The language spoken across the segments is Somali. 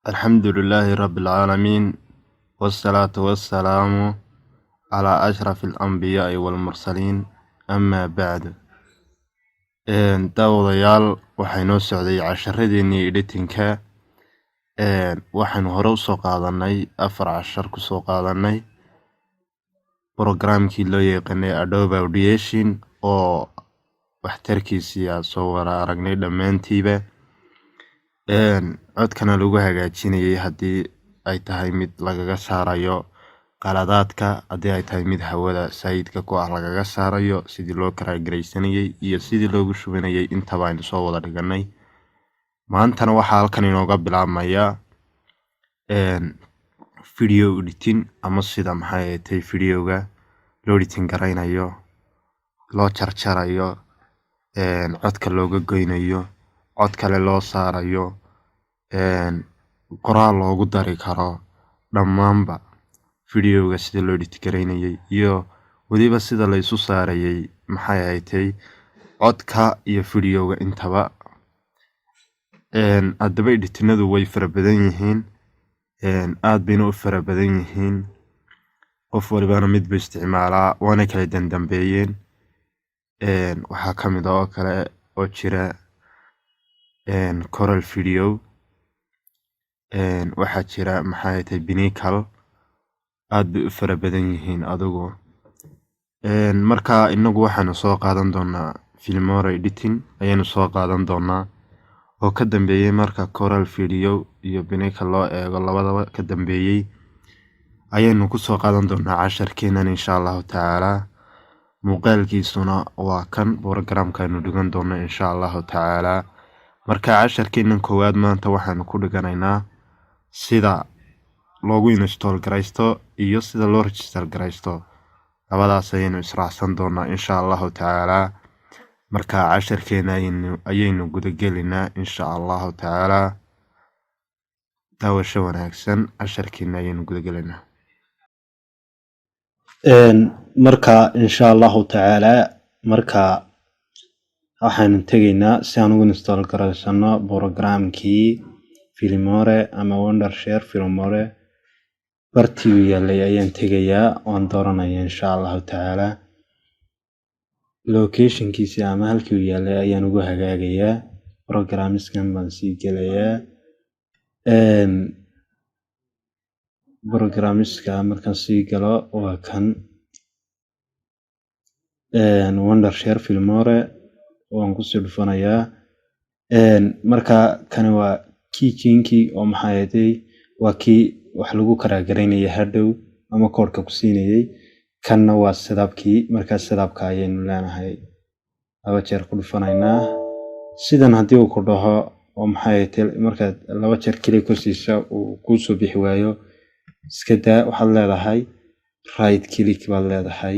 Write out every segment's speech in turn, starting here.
الحمد لله رب العالمين، والصلاة والسلام على أشرف الأنبياء والمرسلين، أما بعد. Daawadayaal, waxay noo socday casharadeenii editingka. Waxaynu hore usoo qaadanay afar cashar, kusoo qaadanay programkii loo yaqaanay Adobe Audition, oo waxtarkiisii aad soo wada aragnay dhammaantiiba, codkana lagu hagaajinayay, haddii ay tahay mid lagaga saarayo qaladaadka, haddii ay tahay mid hawada saayidka ku ah lagaga saarayo, sidii loo karagaraysanayay iyo sidii loogu shubanayay, intaba aynu soo wada dhiganay. Maantana waxaa halkan inooga bilaabmayaa video editing, ama sida, maxay tahay, videoga loo editing garaynayo, loo jarjarayo, codka looga goynayo, cod kale loo saarayo, qoraal loogu dari karo, dhammaanba videoga sida loo edit garaynayay iyo weliba sida la isu saarayay, maxay ahatay, codka iyo videoga intaba. Haddaba editinadu way fara badan yihiin, aad bayna u fara badan yihiin. Qof walibana mid buu isticmaalaa, waana kala dandambeeyeen. Waxaa ka mid ah oo kale oo jira Corel Video, waxaa jira, maxay tahay, Pinnacle. Aad bay u fara badan yihiin adigu. Marka inagu waxaanu soo qaadan doonaa Filmora editing ayaynu soo qaadan doonaa, oo ka dambeeyey marka Corel Video iyo Pinnacle loo eego, labadaba ka dambeeyey ayaynu kusoo qaadan doonaa casharkeenan, insha Allahu tacaala. Muuqaalkiisuna waa kan programkaaynu dhigan doono, insha Allahu tacaala. Marka casharkeenan koowaad maanta waxaanu ku dhiganaynaa sida loogu install garaysto iyo sida loo register garaysto. Labadaas ayaynu israacsan doonaa, insha Allahu tacaalaa. Marka casharkeena ayaynu gudagelinaa, insha Allahu tacaalaa. Daawasho wanaagsan. Casharkeena ayaynu gudagelinaa. Marka, insha Allahu tacaalaa, marka waxaanu tegaynaa si aan ugu install garaysano programkii Filmora ama Wondershare Filmora. Bartii uu yaalay ayaan tegayaa, waan dooranaya, insha Allahu tacaalaa. Locationkiisi ama halkii uu yaalay ayaan ugu hagaagayaa. Programskan baan sii gelayaa. Programska markaan sii galo, waa kan Wondershare Filmora, waan kusii dhufanayaa. Marka kani waa keygenkii, oo maxaa yeelay waa kii wax lagu karaagaraynayay hadhow ama koodhka ku siinayay. Kanna waa setupkii. Markaa setupka ayaynu leenahay, laba jeer ku dhufanaynaa. Sidan haddii uu ku dhaho, oo maxaa yeelay markaad laba jeer click ku siisa uu kuu soo bixi waayo, iska daa. Waxaad leedahay right click baad leedahay.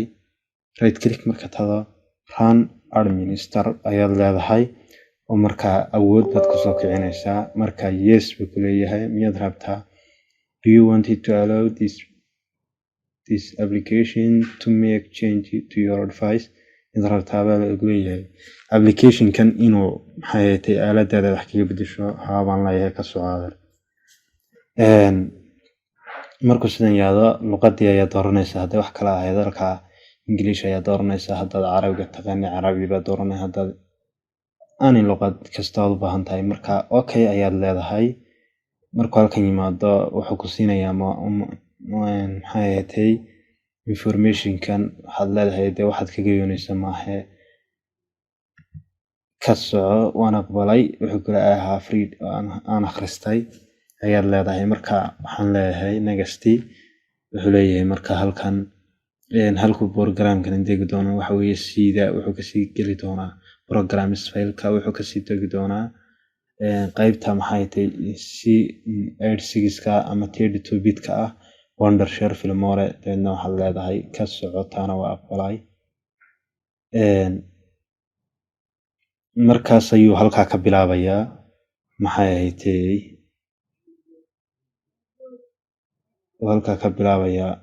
Right click marka tahdo, run administrator ayaad leedahay, oo markaa awood baad kusoo kicinaysaa. Marka yes buu ku leeyahay. Miyaad rabtaa? Do you want to allow this application to make change to your device? Miyaad rabtaa baa lagu leeyahay applicationkan inuu, maxay ahayd, aaladaada wax kaga bedesho? Haa baan leeyahay. Ka soco. Markuu sidan yiraahdo, luqadii ayaa dooranaysaa. Hadday wax kale ahayd, halkaa English ayaa dooranaysaa. Haddaad Carabiga taqaani, Carabi baad dooranay. Haddaad ani luqad kasta aad u baahan tahay, marka okay ayaad leedahay. Markuu halkan yimaado, wuxuu ku siinayaa, maxay ahayd, informationkan. Waxaad leedahay dee waxaad kaga yoonaysa maahe, ka soco. Waan aqbalay. Wuxuu kula ahaa free aan akhristay ayaad leedahay. Marka waxaan leeyahay next. Wuxuu leeyahay marka halkan halkuu programkan degi doono waxa weeye sida wuxuu kasii geli doonaa programs fileka, wuxuu kasii degi doonaa qaybta, maxay tahay, c 86ka ama 32 bitka ah Wondershare Filmora. Dabeedna waxaad leedahay ka socotaana waa aqbalay. Markaas ayuu halkaa ka bilaabayaa, maxay ahayd, halkaa ka bilaabayaa.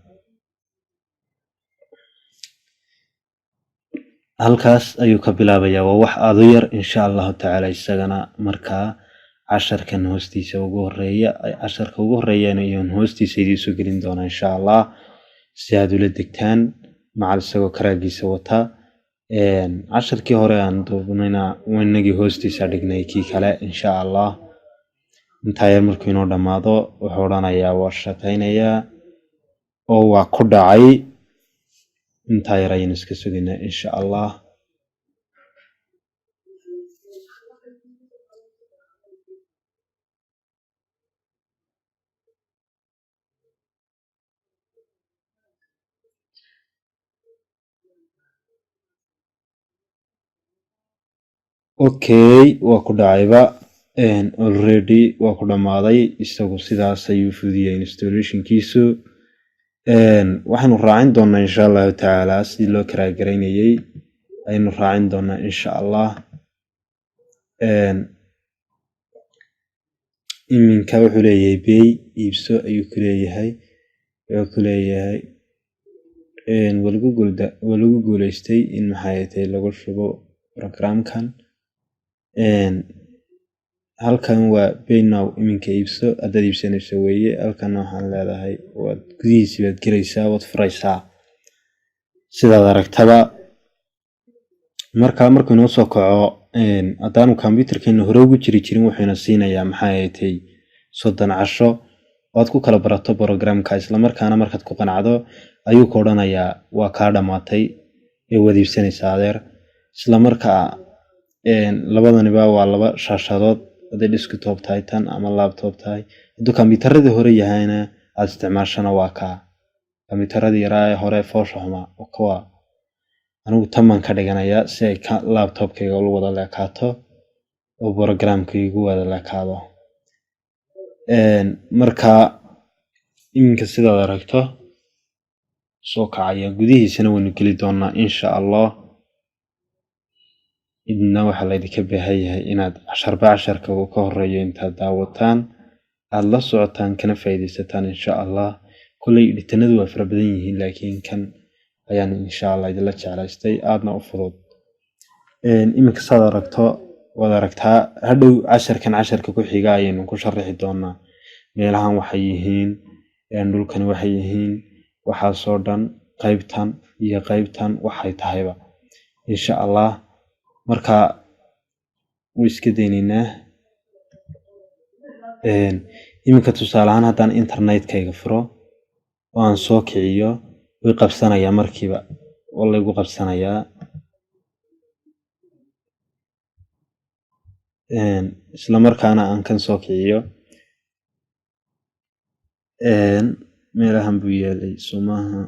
Halkaas ayuu ka bilaabayaa. Waa wax aada u yar, insha Allahu tacaala. Isagana markaa Casharkan hoostiisa ugu horeeya, casharka ugu horeeyana ayaan hoostiisa idiin soo gelin doonaa, insha Allah, si aad ula degtaan macal isagoo crack-giisa wata. Casharkii hore aan duubnayna inagii hoostiisa dhignay kii kale, insha Allah. Intaa yar markuu inoo dhammaado, wuxuu odhanayaa waa shaqaynayaa oo waa ku dhacay. Intaa yar ayaynu iska sugaynaa, insha Allah. Okay, waa ku dhacayba already, waa ku dhammaaday isagu. Sidaas ayuu fudiyay installationkiisu. Waxaynu raacin doonaa, insha Allahu tacaala, sidii loo crack-garaynayay ayaynu raacin doonaa, insha Allah. Iminka wuxuu leeyahay buy, iibso ayuu ku leeyahay. Wuxuu ku leeyahay waa lagu guuleystay in, maxay tahay, lagu shubo programkan. Halkan waa buy now, iminka iibso haddaad iibsanayso weeye. Halkan waxaan leedahay waad gudihiisii baad gelaysaa, waad furaysaa sidaad aragtaba. Marka markuu inoo soo kaco, haddaanu computerkeena hore ugu jiri jirin, wuxuuna siinayaa, maxay tahay, 30 casho oo aad ku kala barato programka. Isla markaana markaad ku qanacdo ayuu ku odhanayaa waa kaa dhammaatay ee waad iibsanaysaa, adeer. Isla markaa labadaniba waa laba shaashadood, hadday desktop tahay tan ama laptop tahay. Hadduu kombiyuutaradii hore yahayna aad isticmaashana, waa kaa kombiyuutaradii yaraa ee hore foosha xumaa kuwa. Anigu tan baan ka dhiganayaa si ay laptopkayga ula wada leekaato oo programka igu wada leekaado. Marka iminka sidaad aragto soo kacaya, gudihiisana waynu geli doonaa, insha Allah. Idina waxaa laydinka baahan yahay inaad casharba casharka uu ka horeeyo intaad daawataan, aad la socotaan, kana faa'iidaysataan, insha Allah. Kolley editanadu waa fara badan yihiin, laakiin kan ayaan, insha Allah, idinla jeclaystay, aadna u fudud. Iminka saad aragto waad aragtaa. Hadhow casharkan casharka ku xiga ayaynu ku sharaxi doonaa meelahan waxay yihiin, dhulkani waxay yihiin, waxaasoo dhan, qaybtan iyo qaybtan waxay tahayba, insha Allah. Marka wuu iska daynaynaa. Iminka tusaale ahaan haddaan internetkayga furo oo aan soo kiciyo, way qabsanayaa markiiba oo laygu qabsanayaa. Isla markaana aan kan soo kiciyo, meelahan buu yaalay somaha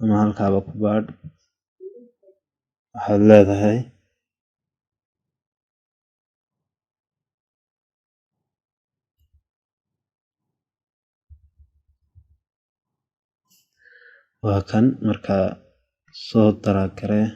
ama halkaaba ku baadh waxaad leedahay. Waa kan, markaa soo drag garee.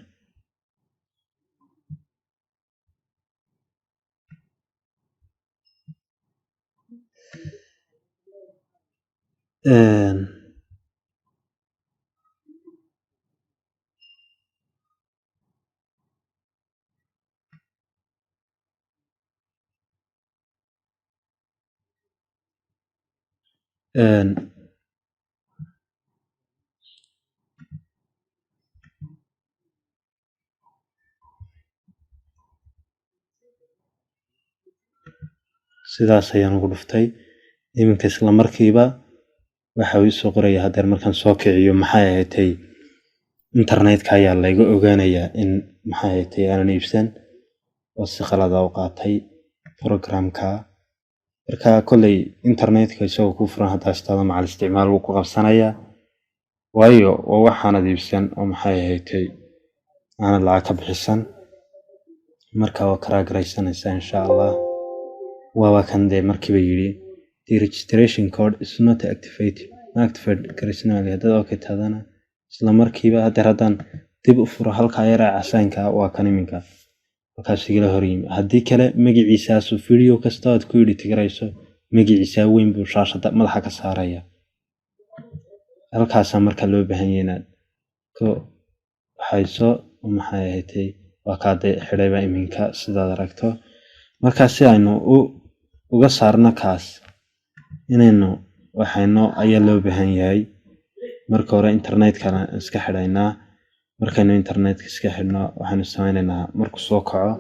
Sidaas ayaan ugu dhuftay. Iminka isla markiiba waxa uu ii soo qoraya hadeer markaan soo kiciyo, maxay ahayd, internetka ayaa layga ogaanayaa in, maxay ahayd, aanan iibsan oo si qalad ah u qaatay programka. Marka kolley internetka isagoo ku furan haddaa istaado macal isticmaal, wuu ku qabsanayaa, waayo waa waxaanad iibsan oo, maxay ahayd, aanad lacag ka bixisan. Marka waa crack garaysanaysaa, insha Allah. Waaba kan dee markiiba yidhi "The registration code is not activated", ma activate garaysanayo. Haddaad okay taadana isla markiiba hadeer haddaan dib u furo halkaa yar ee casaanka, waa kan iminka halkaas igala hor yimi. Haddii kale magaciisaasu video kasta aad ku edit garayso, magaciisa weyn buu shaashada madaxa ka saaraya. Halkaasaa marka loo baahan yahay inaad ku hayso, maxay ahayd. Waa kaa dee xidhayba iminka, sidaad aragto. Marka si aynu u uga saarno kaas, inaynu waxayno ayaa loo baahan yahay. Marka hore internetkana iska xidhaynaa. Markaynu internetka iska xidhno, waxaynu sameynaynaa, markuu soo kaco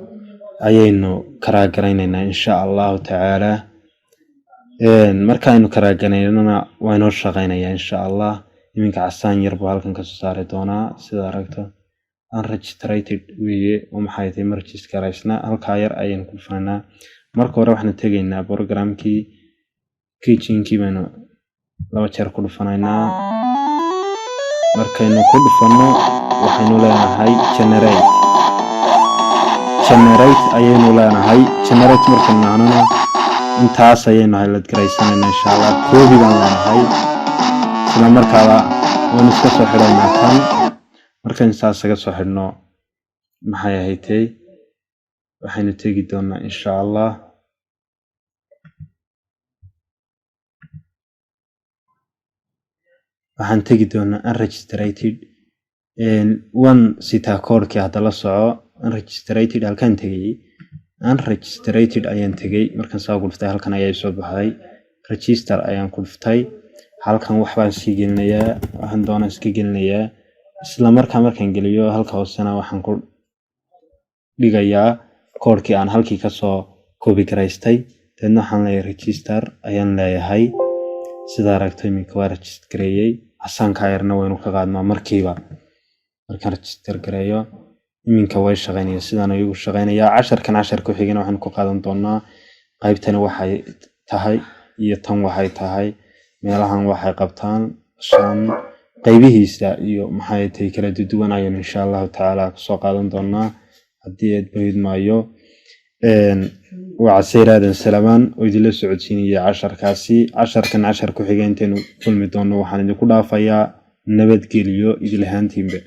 ayaynu crack garaynaynaa, insha Allahu tacaala. Markaaynu crack garaynana waa inoo shaqeynayaa, insha Allah. Iminka casaan yar buu halkan kasoo saari doonaa, sida aragto. Unregistered weeye oo maxay tahay, ma register garaysna. Halkaa yar ayaynu ku dhufanaynaa. Marka hore waxaanu tegaynaa programkii, keygenkii baynu laba jeer ku dhufanaynaa. Markaynu ku dhufanno, waxaynu leenahay generate. Generate ayaynu leenahay. Generate markaynu nahnona, intaas ayaynu highlight garaysanaynaa, insha Allah. Copy baan leenahay. Isla markaaba waynu iska soo xidhaynaa kan. Markaynu saas iga soo xidhno, maxay ahaydtay, waxaynu tegi doonaa, insha Allah, waxaan tegi doonaa unregistered one sitaa koodhkii. Hadda la soco, unregistered halkaan tegay, unregistered ayaan tegay. Markaan saa ku dhuftay, halkan ayaa soo baxday. Register ayaan ku dhuftay. Halkan waxbaan sii gelinayaa, waxaan doonaa iska gelinayaa. Isla markaa markaan geliyo, halka hoosena waxaan ku dhigayaa koodhkii aan halkii kasoo copy garaystay. Dabeedna waxaan leeyahay register ayaan leeyahay. Sida aragto, iminka waa register gareeyey. Casaanka yarna waynu ka qaadnaa markiiba. Markaan register gareeyo, iminka way shaqeynaya, sidaan ayuu u shaqeynayaa. Casharkan casharka ku xigana waxaan ku qaadan doonaa qaybtani waxay tahay iyo tan waxay tahay, meelahan waxay qabtaan, shan qaybihiisa iyo maxay tahay kala duwan ayaynu, insha Allahu tacaala, kusoo qaadan doonaa haddii aad bahid maayo. Waa Caseyr Aadan Salamaan oo idinla socodsiinaya casharkaasi. Casharkan cashar ku xiga intaynu kulmi doono, waxaan idinku dhaafayaa nabadgelyo idil ahaantiinba.